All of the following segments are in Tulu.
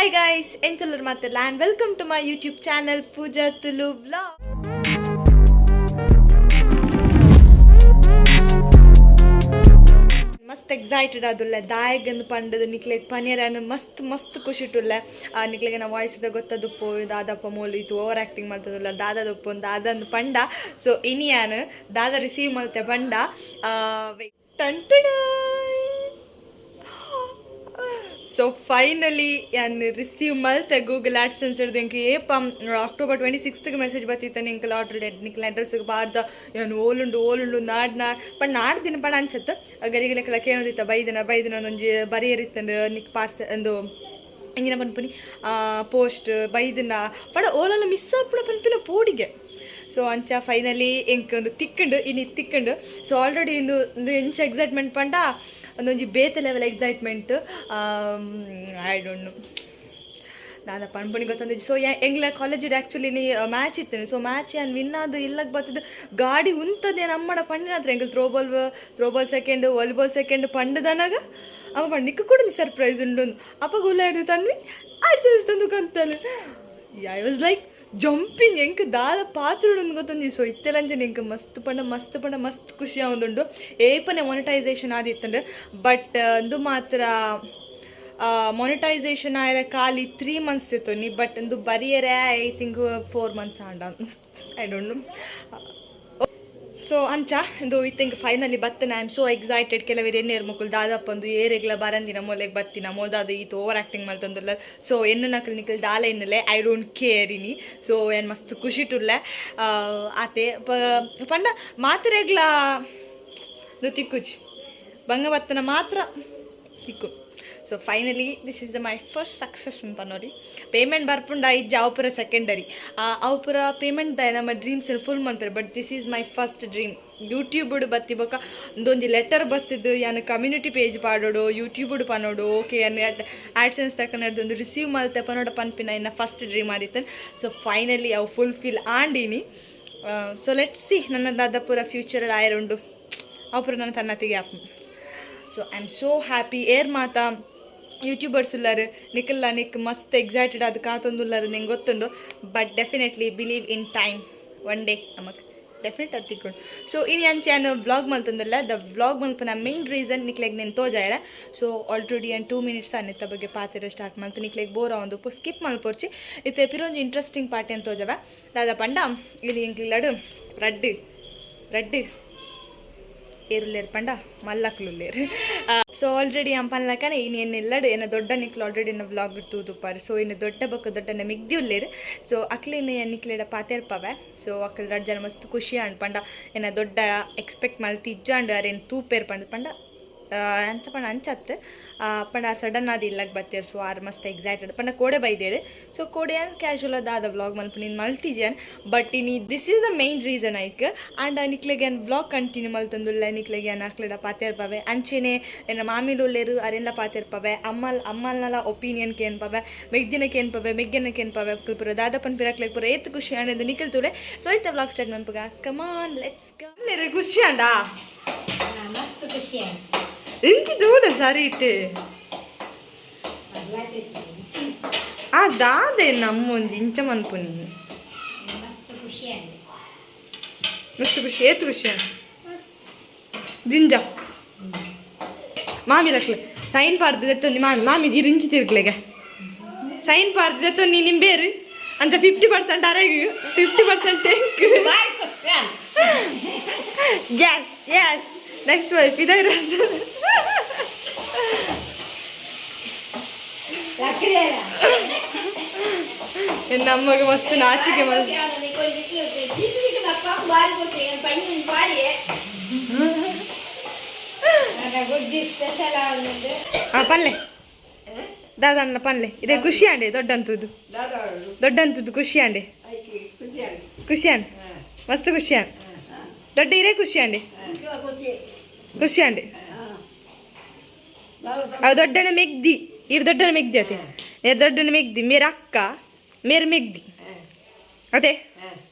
ಹಾಯ್ ಗೈಸ್, ಎಂಚುಲ್ಲರ್ ಮಾತೆರ್ಲ and welcome to my YouTube channel Pooja Tulu vlog. ಮಸ್ತ್ ಎಕ್ಸೈಟೆಡ್ ಆದುಲ್ಲೆ ದಾಯಗಂದು ಪಂಡದ ನಿಕ್ಲೆಗ್ ಪನಿಯರನ್ನು ಮಸ್ತ್ ಮಸ್ತ್ ಖುಷಿಟುಲ್ಲೆ. ನಿಕ್ಲೆಗೆ ನಾ ವಾಯ್ಸ್ ಗೊತ್ತದುಪ್ಪು ದಾದಪ್ಪ ಮೋಲು ಇತ್ತು ಓವರ್ ಆಕ್ಟಿಂಗ್ ಮಲ್ತದುಲ್ಲ ದಾದದುಪ್ಪು ದಾದಂದು ಪಂಡ. ಸೊ ಇನಿಯಾನ್ ದಾದ ರಿಸೀವ್ ಮಲ್ತೆ ಪಂಡ. ಸೊ ಫೈನಲಿ ಯಾನ್ ರಿಸೀವ್ ಮಲ್ತೆ ಗೂಗಲ್ ಆಡ್ಸೆನ್ಸ್ ಎಂಕ್ ಏಪ ಅಕ್ಟೋಬರ್ 26 ಮೆಸೇಜ್ ಬತ್ತಿತ್ತ ನಿಂಕಲ್ ಆರ್ಡರ್ ನಿಕ್ಲ ಅಡ್ರೆಸ್ಗೆ ಬಾರ್ದ ಯಾನ್ ಓಲುಂಡು ಓಲುಂಡು ನಾಡ್ ನಾಡ್ ಪಂಡ ನಾಡ್ ದಿನ ಪಂಡ ಅಂಚತ್ತು ಗರಿಗಲೆಕ್ಲ ಕೇನೋದಿತ್ತ ಬೈದಿನ ಬೈದಿನ ಒಂದೊಂಜಿ ಬರಿಯರಿತ್ತಂದು ನಿಕ್ ಪಾರ್ಸ ಒಂದು ಎಂಜಿನ ಪನ್ಪುನಿ ಪೋಸ್ಟ್ ಬೈದಿನ ಪಂಡ ಓಲಲ್ಲ ಮಿಸ್ ಆಪುಣ ಪನ್ಪಿನ ಪೋಡಿಗೆ. ಸೊ ಅಂಚ ಫೈನಲಿ ಎಂಕ್ ಒಂದು ತಿಕ್ಕಂಡು ಇನಿ ತಿಕ್ಕಂಡು. ಸೊ ಆಲ್ರೆಡಿ ಇಂದು ಒಂದು ಎಂಚ ಎಕ್ಸೈಟ್ಮೆಂಟ್ ಪಂಡ ಒಂದೊಂಜಿ ಬೇತೆ level excitement. I don't know ದಾದ ಪನ್ಪುನಿ ಗೊತ್ತೊಂದು. ಸೊ ಎಂಗ್ಲ ಕಾಲೇಜಿಡ್ ಆ್ಯಕ್ಚುಲಿ ನೀ ಮ್ಯಾಚ್ ಇತ್ತೇನೆ. ಸೊ ಮ್ಯಾಚ್ ಏನು ವಿನ್ ಆದ ಇಲ್ಲಕ್ಕೆ ಬರ್ತದೆ ಗಾಡಿ ಉಂತದೆ ನಮ್ಮಡ ಪಂಡಿನ ಎಂಗ್ಲ ತ್ರೋಬಾಲ್ ಸೆಕೆಂಡ್ ವಾಲಿಬಾಲ್ ಸೆಕೆಂಡ್ ಪಂಡದನಾಗ ಅವ ಪಂಡ ನಿಕ್ಕ ಕೂಡ ಸರ್ಪ್ರೈಸ್ ಉಂಡು ಅಪ್ಪ ಗುಲ್ಲ ಏನು Tanvi ಆಡ್ಸಂದು ಕಂತಲು. I was like jumping ಎಂಕ್ ದಾದ ಪಾತ್ರ ಗೊತ್ತೊಂದು. ಸೊ ಇತ್ತೆಲಂಜನೆ ಎಂಕ್ ಮಸ್ತ್ ಪಂಡ ಮಸ್ತ್ ಪಂಡ ಮಸ್ತ್ ಖುಷಿ ಆವೊಂದುಂಡು. ಏಪನೆ ಮೊನಿಟೈಸೇಷನ್ ಆದಿತ್ತಂಡು ಬಟ್ ಅಂದು ಮಾತ್ರ ಮೊನಿಟೈಸೇಷನ್ ಆಯರ ಖಾಲಿ 3 ಮಂತ್ಸ್ ಇತ್ತು ಬಟ್ ಅಂದು ಬರಿಯರೆ I think 4 months and I don't know. So ಅಂಚ ಇಂದು ಇತ್ತಿಂಗ್ finally ಬತ್ತನ. I am so excited. ಕೆಲವರು ಎಣ್ಣೆರ್ ಮುಕುಲು ದಾದಪ್ಪಂದು ಏರೆಗ್ಲ ಬರಂದಿನ ಮೊಲೆಗ್ ಬತ್ತಿನ ಮೋದಾದ ಈತ ಓವರ್ ಆ್ಯಕ್ಟಿಂಗ್ ಮಲ್ತೊಂದುಲ್ಲ. ಸೊ ಎನ್ನು ನಕಲ್ ನಿಕಲ್ ದಾಲ ಎನ್ನಲೆ I don't care ಇನಿ. ಸೊ ಏನು ಮಸ್ತ್ ಖುಷಿಟುಲ್ಲೆ ಆತೆ ಪಂಡ ಮಾತ್ರೆಗ್ಲ ತಿಕ್ಕುಜಿ ಬಂಗ ಬತ್ತನ ಮಾತ್ರ ತಿಕ್ಕು. So finally this is the my first success ಅಂತ ನೋಡಿ. ಪೇಮೆಂಟ್ ಬರ್ಪುಂಡ ಇಜ್ಜ ಅವು ಸೆಕೆಂಡರಿ ಅವು ಪೂರ ಪೇಮೆಂಟ್ ದಾಯ ನಮ್ಮ ಡ್ರೀಮ್ಸ್ ಫುಲ್ ಮನ್ಪೆರ್. But this is my first dream. YouTube ಬತ್ತಿ ಬೊಕ್ಕ ಒಂದೊಂಜಿ ಲೆಟರ್ ಬತ್ತಿದ್ದು ಯಾನ್ ಕಮ್ಯುನಿಟಿ ಪೇಜ್ ಪಾಡೋಡು ಯೂಟ್ಯೂಬ್ ಪನೋಡು ಓಕೆ ಯಾನ್ ಆಡ್ಸೆನ್ಸ್ ತಕ್ಕನಡ್ದು ರಿಸೀವ್ ಮಲ್ತೆ ಪನೋಡ ಪನ್ಪಿನ ಇನ್ನ ಫಸ್ಟ್ ಡ್ರೀಮ್ ಆದಿತ್ತು. ಸೊ ಫೈನಲಿ ಅವು ಫುಲ್ಫಿಲ್ ಆಂಡಿನಿ. ಸೊ let's see ನನ್ನ ದಾದ ಪೂರ ಫ್ಯೂಚರ್ ಆಯರುಂಡು ಅವು ಪೂರ ನನ್ನ ತನ್ನತಿಗೆ app. So I am so happy. ಏರ್ ಮಾತಾ ಯೂಟ್ಯೂಬರ್ಸ್ ಉಲ್ಲಾರು ನಿಕಲ್ಲ ನಿಕ್ ಮಸ್ತ್ ಎಕ್ಸೈಟೆಡ್ ಅದು ಕಾತೊಂದುಲ್ಲಾರು ನಿಂಗೆ ಗೊತ್ತುಂಡು. But definitely believe in time, one day ನಮಕ್ ಡೆಫಿನೆಟ್ ಅದು ತಿಕ್ಕೊಂಡು. ಸೊ ಇನಿ ಅಂಚೆ ಯಾನ್ ವ್ಲಾಗ್ ಮಲ್ತೊಂದುಲ್ಲ. The vlog ಮಲ್ಪನ ಮೇನ್ ರೀಸನ್ ನಿಕ್ಲೆಗ್ ನೆನ್ ತೋಜಾಯರ. ಸೊ ಆಲ್ರೆಡಿ ಏನು 2 ಮಿನಿಟ್ಸ್ ಅನ್ನಿತ್ತ ಬಗ್ಗೆ ಪಾತೆರ ಸ್ಟಾರ್ಟ್ ಮಲ್ತು ನಿಕ್ಲೆಗ್ ಬೋರ್ ಆವೊಂದು ಸ್ಕಿಪ್ ಮಲ್ಪೊರ್ಚಿ. ಇತ್ತೆ ಪಿರೊಂಜಿ ಇಂಟ್ರೆಸ್ಟಿಂಗ್ ಪಾರ್ಟಿ ಅಂತ ತೋಜವ ದಾದ ಪಂಡ ಇಲ್ಲಿ ಎಂಕ್ಲಿಲ್ಲಡು ರಡ್ಡು ರಡ್ಡು ಏರುಲ್ಲೇರು ಪಂಡ ಮಲ್ಲಕ್ಲುಲ್ಲೇರು. ಸೊ ಆಲ್ರೆಡಿ ಅಂಪನ್ಲಕನೆ ಇನ್ನು ಏನೆಲ್ಲಡು ಏನ ದೊಡ್ಡ ನಿಕ್ಲು ಆಲ್ರೆಡಿ ಎನ್ನ ವ್ಲಾಗ್ ತೂದುಪ್ಪಾರು. ಸೊ ಇನ್ನು ದೊಡ್ಡ ಬೊಕ್ಕ ದೊಡ್ಡನ ಮಿಗ್ದಿ ಉಲ್ಲೇರು. ಸೊ ಅಕ್ಲಿನ ನಿಕ್ಲೆಡ ಪಾತೆರ್ಪವೆ. ಸೊ ಅಕ್ಲ್ ರಡ್ಡ್ ಜನ ಮಸ್ತ್ ಖುಷಿ ಆಂಡ್ ಪಂಡ ಏನ ದೊಡ್ಡ ಎಕ್ಸ್ಪೆಕ್ಟ್ ಮಲ್ತಿ ಇಜ್ಜಾಂಡ್ ಅರೇನು ತೂಪೇರ್ ಪಂಡ ಪಂಡ ಅಂಚ ಪಂಡ ಅಂಚತ್ ಪಂಡ ಸಡನ್ ಆದ್ ಇಲ್ಲಗ್ ಬತ್ತೇರ್. ಸೊ ಆರ್ ಮಸ್ತ್ ಎಕ್ಸೈಟೆಡ್ ಪಂಡ ಕೋಡೆ ಬೈದೇರು. ಸೊ ಕೋಡೆ ಕ್ಯಾಶುವಲ್ ದಾದ ವ್ಲಾಗ್ ಮಲ್ಪು ನೀನು ಮಲ್ತಿಜಾನ್ ಬಟ್ ಇನಿ this is the main reason ಐಕ್. ಆಂಡ್ ನಿಕ್ಲೆಗೆ ಏನ್ ವ್ಲಾಗ್ ಕಂಟಿನ್ಯೂ ಮಲ್ತೊಂದುಲ್ಲೆ ನಿಕ್ಲೆಗೆ ಏನ್ ಅಕ್ಲೆಡ ಪಾತೆರ್ಪವೆ. ಅಂಚೆನೆ ಎನ್ನ ಮಾಮಿಲುಲ್ಲೇರು ಅರೆಲ್ಲ ಪಾತೆರ್ಪವೆ. ಅಮ್ಮಲ್ ಅಮ್ಮಲ್ನಲ ಒಪೀನಿಯನ್ ಕೇನ್ಪವೆ ಮೆಗ್ದಿನ ಕೇನ್ಪವೆ ಮೆಗ್ಗೆನ ಕೇನ್ಪವೆ ಪೂರ ದಾದ ಪನ್ಪಿರಕ್ಲೆಗ್ ಪೂರ ಏತ್ ಖುಷಿ ಆಂಡ್ ನಿಖಲ್ ತೂಲೆ. ಸೊ ಇತ್ತೆ ವ್ಲಾಗ್ ಸ್ಟಾರ್ಟ್ ಮನ್ಪುಗ, ಕಮಾನ್ let's go. ಖುಷಿ ಆಂಡಾ? ಮಸ್ತ್ ಖುಷಿ ಆಯ್ತು. ಇಂಚಿ ದೂರ ಸರಿ ಇಟ್ಟು ಆ ದಾದೆ ನಮ್ಮೊಂಜಿ ಇಂಚ ಮನ್ಪು ನೀನು. ಮಸ್ತ್ ಖುಷಿ ಆಯ್ತು. ಮಸ್ತ್ ಖುಷಿ ಏತ್ ಖುಷಿ ಜಿಂಜ ಮಾಮಿ ಲಕ್ಲೆ ಸೈನ್ ಪಾಡ್ದು ಮಾಮಿ ಮಾಮಿ ಇರು ಇಂಚಿ ತಿರ್ಗ್ಲೆಗೆ ಸೈನ್ ಪಾಡ್ದು ನೀ ನಿಂಬೇರು ಅಂಚ 50% ಅರೆಗ್ 50% ಎಂಕ್. ಎಸ್ ಎಸ್ ನೆಕ್ಸ್ಟ್ ವೈಫ್ ಇದೇ. ನಮ್ಮಗ ಮಸ್ತ್ ನಾಚಿಕೆ ಮಸ್ತ್. ಪಲ್ಲೆ ದಾದಣ್ಣ ಪಲ್ಲೆ ಇದೇ ಖುಷಿ ಆಂಡೆ ದೊಡ್ಡಂತದ್ದು ದೊಡ್ಡಂತದ್ದು ಖುಷಿ ಆಂಡೆ ಖುಷಿ ಆಂಡ್ ಮಸ್ತ್ ಖುಷಿ ಆಂಡ್ ದೊಡ್ಡ ಇರೇ ಖುಷಿ ಆಂಡೆ ಖುಷಿ ಆಂಡೆ ಅವು ದೊಡ್ಡನ ಮೆಗ್ದಿ ಇರು ದೊಡ್ಡನ ಮೆಗ್ದಿ ಅತೆ ಮೇರೆ ದೊಡ್ಡನ ಮೆಗ್ದಿ ಮೇರೆ ಅಕ್ಕ ಮೇರೆ ಮೆಗ್ದಿ ಅದೇ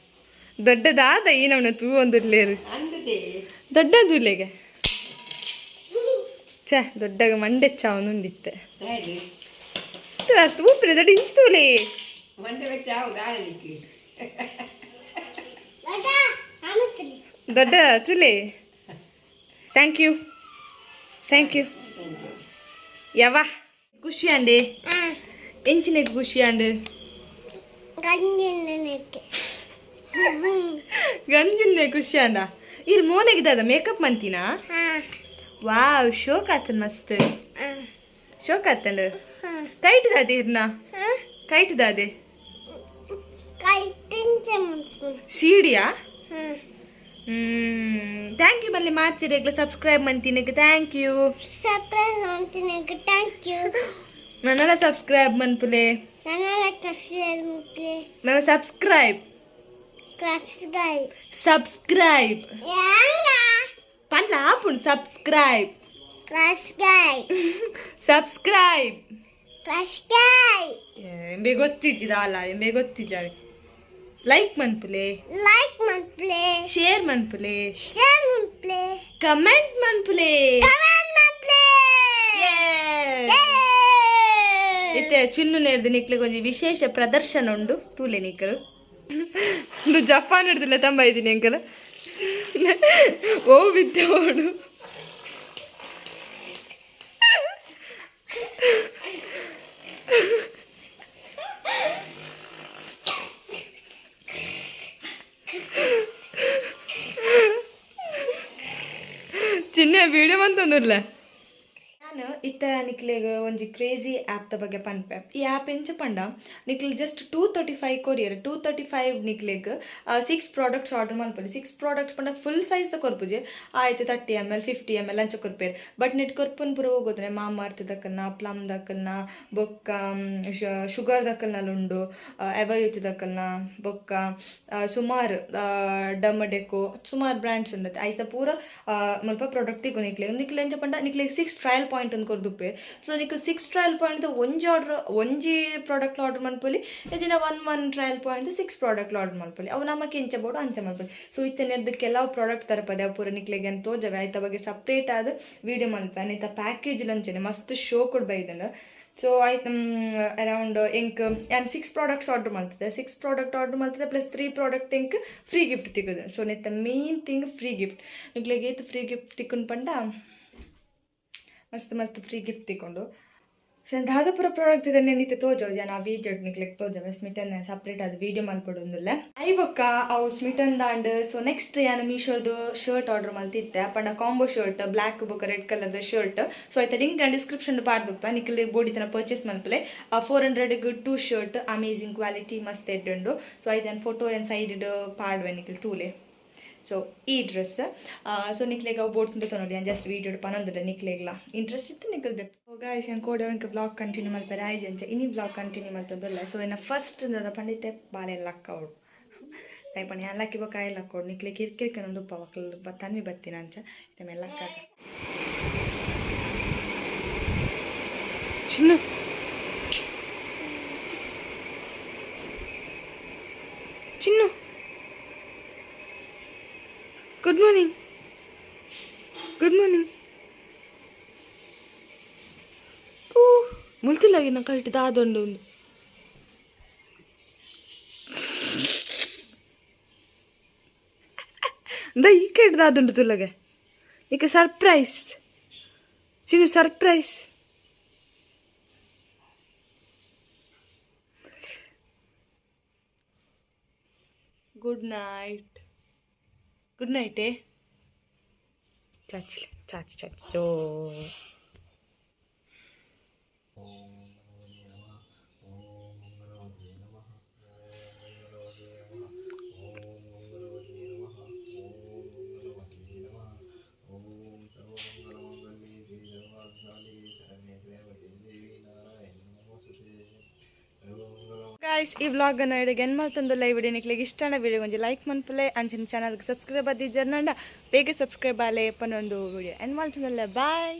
ದೊಡ್ಡದಾದ ಈ ನವನ ತೂ ಒಂದಿರ್ಲೇರು ದೊಡ್ಡದು ಛೇ ದೊಡ್ಡಗ ಮಂಡೆಚ್ಚ ಅವನುಂಡಿತ್ತೆ. ತೂಪಿನ ದೊಡ್ಡ ಇಂಚು ತೂಲೆ ದೊಡ್ಡ ತುಲೆ. Thank you, thank you. ಯವ್ವ ಖುಷಿ ಅಂಡೆ ಎಂಚಿನ ಖುಷಿ ಅಂಡ್ ಗಂಜಿನ ಖುಷಿ ಅಂಡ ಇರ್ ಮೋನೆಗಿದಾದ ಮೇಕಪ್ ಮಂತಿನಾ? ವಾವ್, ಶೋಕ್ ಆತನ್, ಮಸ್ತ್ ಶೋಕ್ ಆತಂಡ್. ಕೈಟ್ ದಾದೆ ಇರ್ನ ಕೈಟ್ ದಾದೆ ಸೀಡಿಯಾ? Thank you ಮಲ್ಲಿ ಮಾತಿರೇಗ್ಲ ಸಬ್ಸ್ಕ್ರೈಬ್ ಮಂತೀನಿ. Thank you. Thank you. ನನ್ನೆಲ್ಲ ಸಬ್ಸ್ಕ್ರೈಬ್ ಮನ್ಪುಲೆ. ನನ್ನ ಸಬ್ಸ್ಕ್ರೈಬ್ ಸಬ್ಸ್ಕ್ರೈಬ್ ಪನ್ಲ ಆಪುಂಡು. ಸಬ್ಸ್ಕ್ರೈಬ್ ಸಬ್ಸ್ಕ್ರೈಬ್ ಎಂಬೆ ಗೊತ್ತಿಜ್ಜಿದ ಅಲ್ಲ, ಎಂಬೆ ಗೊತ್ತಿಜ್ಜಾವೆ. ಲೈಕ್ ಮನ್ಪುಲೆ. ಲೈಕ್ ಮನ್ಪ್ಲೆ. ಶೇರ್ ಮನ್ಪುಲೆ. ಶೇರ್ ಮನ್ಪ್ಲೆ. ಕಮೆಂಟ್ ಮನ್ಪುಲೆ. ಕಮೆಂಟ್ ಮನ್ಪ್ಲೆ. ಇತ್ತೆ ಚಿನ್ನು ನೇರ್ದು ನಿಕ್ಲೆಗ್ ಒಂಜಿ ವಿಶೇಷ ಪ್ರದರ್ಶನ ಉಂಡು, ತೂಲೆ ನಿಕ್ಕಲು. ಇದು ಜಪಾನ್ ಹಿಡ್ದಿಲ್ಲ ತಂಬ ಇದ್ದೀನಿ ಅಂಕಲ್. ಓ ಬಿದ್ದೆ ಓಡು. ಚಿನ್ನ ವಿಡಿಯೋ ಬಂತಂದಿರ್ಲ. ನಾನು ಇತ್ತ ನಿಕ್ಲೆಗ್ ಒಂಜಿ ಕ್ರೇಜಿ ಆ್ಯಪ್ದ ಬಗ್ಗೆ ಪನ್ಪೆ. ಈ ಆ್ಯಪ್ ಎಂಚ ಪಂಡ, ನಿಕ್ಲೆ ಜಸ್ಟ್ 235 ಕೊರಿಯರ್, 235 ನಿಕ್ಲೆಗ್ ಸಿಕ್ಸ್ ಪ್ರಾಡಕ್ಟ್ಸ್ ಆರ್ಡರ್ ಮಲ್ಪೊಲಿ. ಸಿಕ್ಸ್ ಪ್ರಾಡಕ್ಟ್ಸ್ ಪಂಡ ಫುಲ್ ಸೈಜ್ ದ ಕೊರ್ಪುಜೆ ಆಯ್ತು, 30 ml, 50 ml ಅಂಚ ಕೊರ್ಪೇರು. ಬಟ್ ನೆಟ್ ಕೊರ್ಪುನ್ ಪೂರ ಹೋಗೋದ್ರೆ ಮಾಮಾರ್ತ್ ದಕ್ಕಲ್ನ, ಪ್ಲಮ್ ದಕ್ಕಲ್ನ, ಬೊಕ್ಕ ಶುಗರ್ ದಕ್ಕಲ್ನಲ್ಲಿ ಉಂಡು, ಎವಯೂತ್ ದಕ್ಕಲ್ನ, ಬೊಕ್ಕ ಸುಮಾರು ಡಮಡೆಕೋ ಸುಮಾರು ಬ್ರ್ಯಾಂಡ್ಸ್ ಉಂಡತ್ತೆ. ಐತ ಪೂರ ಮುಲ್ಪ ಪ್ರಾಡಕ್ಟ್ ತಿಕ್ಕು ನಿಕ್ಲೆಗ್. ನಿಕ್ಲೆ ಎಂಚ ಪಂಡ, ನಿಕ್ಲೆಗ್ ಸಿಕ್ಸ್ ಟ್ರಯಲ್ ಪಾಯಿಂಟ್ ಅಂತ ಕೊರ್ದುಪ್ಪೆ. ಸೊ ನಿಕ್ ಸಿಕ್ಸ್ ಟ್ರಯಲ್ ಪಾಯಿಂಟ್ ಒಂಜಿ ಆರ್ಡರ್, ಒಂಜಿ ಪ್ರಾಡಕ್ಟ್ ಆರ್ಡರ್ ಮನ್ಪೊಲಿ. ಇದಿನ one one trial point six product order ಮನ್ಪೊಲಿ. ಅವು ನಮಕ್ ಎಂಚ ಬೋಡು ಅಂಚ ಮನ್ಪೊಲಿ. ಸೊ ಇತ್ತೆ ನೆರ್ದು ಕೆಲವು ಪ್ರಾಡಕ್ಟ್ ತರಪದೆ, ಅವು ಪೂರ ನಿಕ್ಲೆಗ್ ಅಂತ ತೋಜವೆ. ಐತ ಬಗ್ಗೆ ಸಪ್ರೇಟ್ ಆದ ವೀಡಿಯೋ ಮನ್ಪೆ. ಐತ ಪ್ಯಾಕೇಜ್ ಅಂಚನೆ ಮಸ್ತ್ ಶೋ ಕೊಡ್ ಬೈದಂಡ. ಸೊ ಆಯ್ತು, ಅರೌಂಡ್ ಎಂಕ್ ಯಾನ್ ಸಿಕ್ಸ್ ಪ್ರಾಡಕ್ಟ್ಸ್ ಆರ್ಡರ್ ಮಲ್ತದೆ. ಸಿಕ್ಸ್ ಪ್ರಾಡಕ್ಟ್ ಆರ್ಡರ್ ಮಲ್ತದೆ, ಪ್ಲಸ್ ತ್ರೀ ಪ್ರಾಡಕ್ಟ್ ಎಂಕ್ ಫ್ರೀ ಗಿಫ್ಟ್ ತಿಕ್ಕುದು. ಸೊ ನೆತ್ತ ಮೇನ್ ಥಿಂಗ್ ಫ್ರೀ ಗಿಫ್ಟ್. ನಿಕ್ಲೆಗ್ ಏತ್ ಫ್ರೀ ಗಿಫ್ಟ್ ತಿಕ್ಕುಂಡು ಪಂಡ, ಮಸ್ತ್ ಮಸ್ತ್ ಫ್ರೀ ಗಿಫ್ಟ್ ತಿಕ್ಕೊಂಡು. ಸೊ ದಾದಪುರ ಪ್ರಾಡಕ್ಟ್ ಇದನ್ನೇ ನಿತ್ತೆ ತೋಜವು ಜನ ಆ ವೀಡಿಯೋ ನಿಕ್ಲೆಗ್ ತೋಜವೆ. ಸ್ಮಿಟನ್ ಸಪ್ರೇಟ್ ಅದು ವೀಡಿಯೋ ಮಲ್ಪಡೊಂದುಲ್ಲ. I ಬೊಕ್ಕ ಅವು ಸ್ಮಿಟನ್ ದಾಂಡ್. ಸೊ ನೆಕ್ಸ್ಟ್ ಯಾನ್ ಮೀಶೋದು ಶರ್ಟ್ ಆರ್ಡರ್ ಮಲ್ತಿತ್ತೆ. ಪಂಡ ಕಾಂಬೋ ಶರ್ಟ್, ಬ್ಲ್ಯಾಕ್ ಬೊಕ್ಕ ರೆಡ್ ಕಲರ್ದ ಶರ್ಟ್. ಸೊ ಐತ ಲಿಂಕ್ ಡಿಸ್ಕ್ರಿಪ್ಷನ್ ಪಾಡ್ದುಪ್ಪ, ನಿಕ್ಲೆ ಬೋಡಿತನ ಪರ್ಚೇಸ್ ಮಲ್ಪಲೆ. 400 two shirt, amazing quality, ಮಸ್ತ್ ಎಡ್ಡುಂಡು. ಸೊ ಐತ ಫೋಟೋ ಏನ್ ಸೈಡ್ ಪಾಡುವೆ, ನಿಕ್ಲೆ ತೂಲೆ. ಸೊ ಈ ಡ್ರೆಸ್. ಸೊ ನಿಕ್ಲೆಗ್ ಅವು ಬೋಟ್ ತೊಗೊಂಡು ನಾನು ಜಸ್ಟ್ ವೀಡಿಯೋ ಪನೊಂದಿಲ್ಲ. ನಿಕ್ಲೆಗ್ಲ ಇಂಟ್ರೆಸ್ಟ್ ಇತ್ತು ನಿಕ್ಲ್ದೆ. ಗಾಯ್ಸ್, ನಾನು ಕೋಡೆ ಒಂಕ ಬ್ಲಾಗ್ ಕಂಟಿನ್ಯೂ ಮಲ್ಪರೆ ಆಯ್ಜಂಚ, ಇನಿ ಬ್ಲಾಗ್ ಕಂಟಿನ್ಯೂ ಮಲ್ತದಲ್ಲ. ಸೊ ಇನ್ನು ಫಸ್ಟ್ ಪಂಡಿತೆ ಬಾಲೆ ಲಕ್ಕವಡು ಪಂಡ ಲಕ್ಕಿ ಬೊಕ್ಕ ಆಯ್ ಲಕ್ಕೋಡು. ನಿಕ್ಲೆ ಕಿರ್ಕಿರ್ಕನ ಒಂದು ಉಪ್ಪ ಒಕ್ಲು ತನ್ವಿ ಬತ್ತಿನ ಅಂಚ ಇತ್ತೆ ಲಕ್ಕ. ಚಿನ್ನು, ಚಿನ್ನು, ಗುಡ್ ಮಾರ್ನಿಂಗ್, ಗುಡ್ ಮಾರ್ನಿಂಗ್. ಓ ಮುಲ್ತಿಲ್ಲಾಗಿ ಕೈಟ್ ದಾದೊಂಡು ಒಂದು the ಈ ಕೈಟ್ ದಾದುಂಡು ತುಲ್ಲಗೆ. ಇಕ ಸರ್ಪ್ರೈಸ್ ಚಿನ್ನು, surprise. Good night, good night. ಏ ಚಾಚಿ ಚಾಚಿ ಚಾಚಿ ಜೋ. ಗಾಯ್ಸ್, ಈ ವ್ಲಾಗ್ ಅನ್ನು ಇಡೆಗೆ ಎಂಡ್ ಮಲ್ತೊಂದುಲ್ಲ. ಈ ವಿಡಿಯೋ ನಿಕ್ಲೆಗ್ ಇಷ್ಟನ ವಿಡಿಯೋ ಒಂಜಿ ಲೈಕ್ ಮನ್ಪುಲೆ. ಅಂಚಿನ ಚಾನಲ್ಗೆ ಸಬ್ಸ್ಕ್ರೈಬ್ ಆದಿಜ್ಜರ್ನಂಡ ಬೇಗ subscribe Aale ಪನ್ನೊಂದು video and ಮಲ್ತೊಂದುಲ್ಲ. Boy.